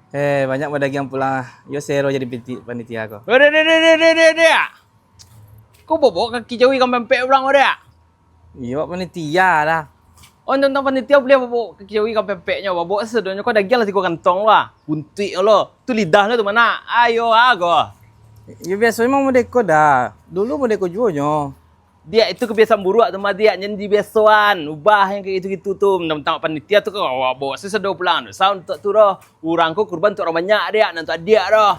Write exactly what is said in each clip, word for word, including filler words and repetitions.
Eh, banyak badagiang pulang ah. Yo sero jadi piti-, panitia ko. Dek, dek, dek, dek, dek, dek, dek. Ko bobok kaki jawi ka pempek pulang ko, dek? Iyo, awak panitia dah. Oh, tantang panitia buliah bobok kaki jawi ka pempeknyo, bobok sadonyo ko dagiang lah tigo kantong lah. Buntuik lo. Tu lidahnyo tu mana? Ayo, ago. Yo biaso emang modeko dah. Dulu modeko juo nyo. Diak, itu kebiasaan buruak tu mah, Diak. Nyan dibiasoan. Ubah yang kayak gitu-gitu tu. Mentang-mentang panitia tu, kau awak bawa sasado pulang. Dosa untuak tu doh. Urang ko kurban untuak urang banyak, Diak. Nan untuak adiak doh.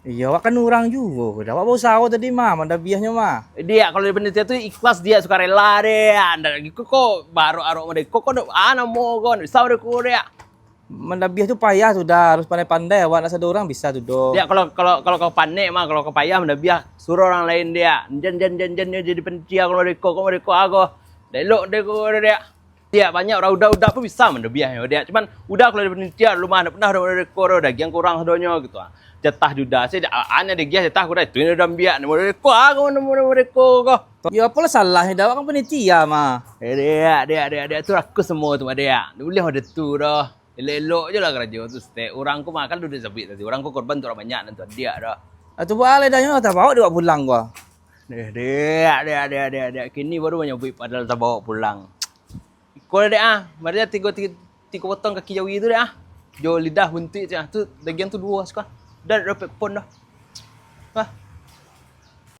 Iyo, awak kan urang juo. Dah awak bausaho tadi mah, mandabiahnyo mah. Diak, kalau di panitia tu ikhlas, Diak, sukarela, Diak. Ndak lagi ko, ko barok-arok modeko, ko ndak, ah, namo ko, ndak bisa modeko, Diak. Mandabiah tu payah tu dah, harus pandai-pandai awak, ndak sado urang bisa tu doh. Diak, kalau, kalau, kalau kau panek mah, kalau kau payah mandabiah, suruah urang lain, Diak. Jan, jan, jan, jan, jan jadi panitia kalau modeko, kalau modeko ago. Dak elok deh ko, Diak. Diak, banyak urang uda-uda pun bisa mandabiahnyo, Diak. Cuman uda kalau jadi panitia dulu mah, ndak pernah modeko doh, dagiang kurang sadonyo gitu ah. Jatah uda se, Diak, ah, nyo dagiah jatah kurang, itu nyo uda ambiak, modeko ago, modeko ko. Yo apolah salahnyo, dah awak kan panitia mah. Eh, Diak, Diak, Diak, Diak, tu rakus samo tu mah, Diak. Ndak buliah model tu doh. Elok-elok je lah karajo tu, Stek. Urang ko mah kan udah sabuik tadi. Urang ko kurban tu urang banyak, nan tu adiak dah. Ah, tu baa lai dah nyo, tabao dek awak pulang ko. Deh, Diak, Diak, Diak, Diak, Diak. Kini baru manyabuik padahal tabao pulang. Iko lah, Diak, ah. Mari lah tigo, tigo, tigo potong kaki jawi tu, Diak, ah. Jo lidah buntuik tu, ah. Tu dagiang tu duo siko. Dah dapek kupon dah. Wah.